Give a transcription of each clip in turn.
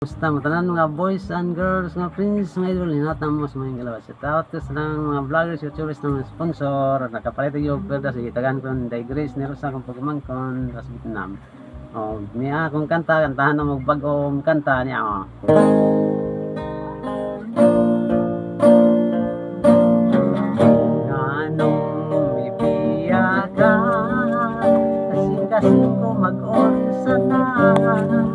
Kumusta mo tanan mga boys and girls, mga friends, mga idol, hinatan mo sa mga galawas. Shout out sa mga vloggers, YouTubers ng mga sponsor, nakapalit yung perda sa tagaan ko Day Grace ni Rosa kung pagmangkon sa Vietnam. O, niya akong kanta, kantahan na magbagong kanta niya. Oh. Nganong mibiya ka, kasing-kasing ko mag-unsa na, nganong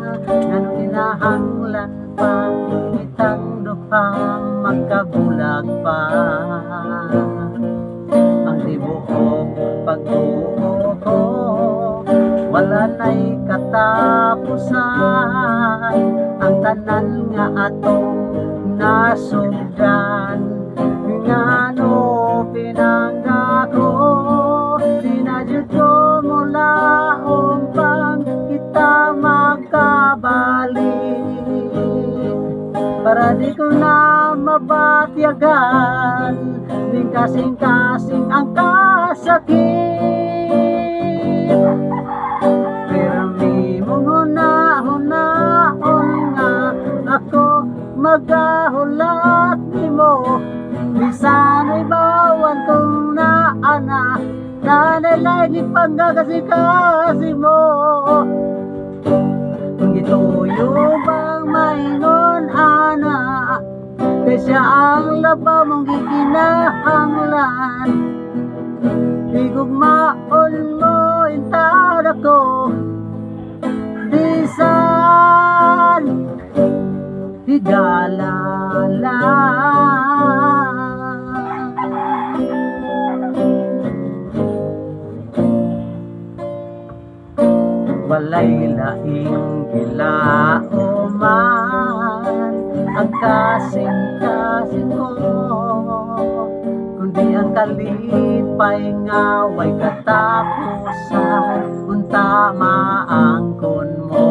kinahanglan pa kitang duha magkabulag pa. Ang tibuok pagtuo ko, wala na'y katapusan, ang tanan nga atong nasugdan. Ngano pinangga ko, di na jud ko mulaom pang kita magkabalik, para di ko na mabatyagan ning kasing-kasing ang kasakit. Pirmi mong huna-hunaon nga ako magahulat nimo, bisan ibawan kong naana, nanalay ni panggakasi-kasi mo. Kung gituyo bang maingon ana, kay siya ang labaw mong gikinahanglan, higugmaon mo intawon ako, bisan higala lang. Walay laing gilauman ang kasing-kasing ko, kundi ang kalipay nga way katapusan, unta maangkon mo.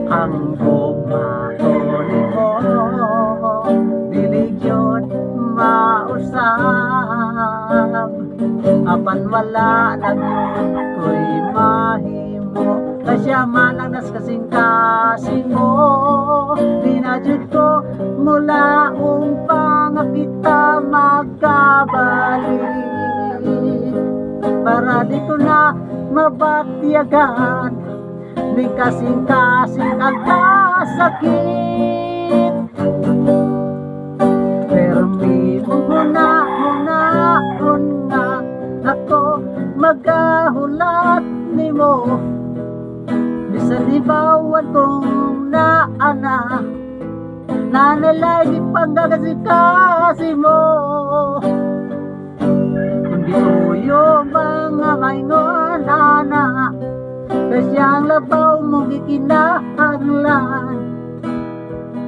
Ang gugma ko nimo dili gyud mausab, apan wala na gyud ko'y mahimo, kay siya man ang nas kasing-kasing mo. Di na jud ko mulaom pa nga kita magkabalik, para di ko na mabatyagan ning kasing-kasing ang kasakit. Permi mong huna-hunaon nga ako magahulat nimo, bisan ibawan kong naana, nanalay di panggagasi-kasi mo. Kung gituyo mga maingon ana, kay siyang labaw mong gikinahanglan,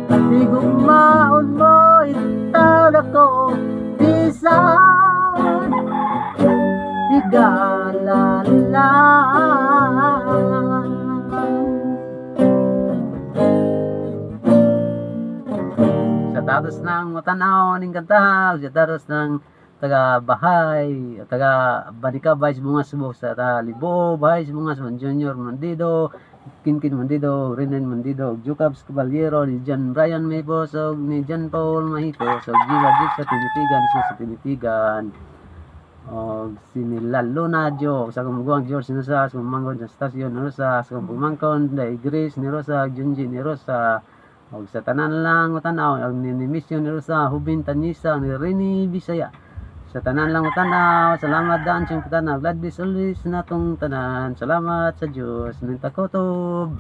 higugmaon mo intawon ako, bisan higala lang. Sa tatos ng matanaw ning kanta, sa tatos ng taga bahay, taga Banika Bahay Bunga Subo, sa taga Libo Bahay Bunga Subo, Junior Mandido, Kinkin Mandido, Renen Mandido, Jukabs Caballero, ni John Brian Mapos, og ni John Paul Mahipos, og Jiwa Jik sa Tinitigan, siya sa Tinitigan, og si nila Luna Jo, sa akong maguwang George Nusa, sa akong manggon sa Stasyon Rosa, sa akong pamangkon Day Grace ni Rosa, Junji ni Rosa, og sa tanan lang tanaw, og ni Mission ni Rosa, Hubin Tanisa, ni Rini Bisaya. Sa tanan lang tanaw, salamat daan siyang tanaw. God bless always natong tanan. Salamat sa Diyos. Minta kotob.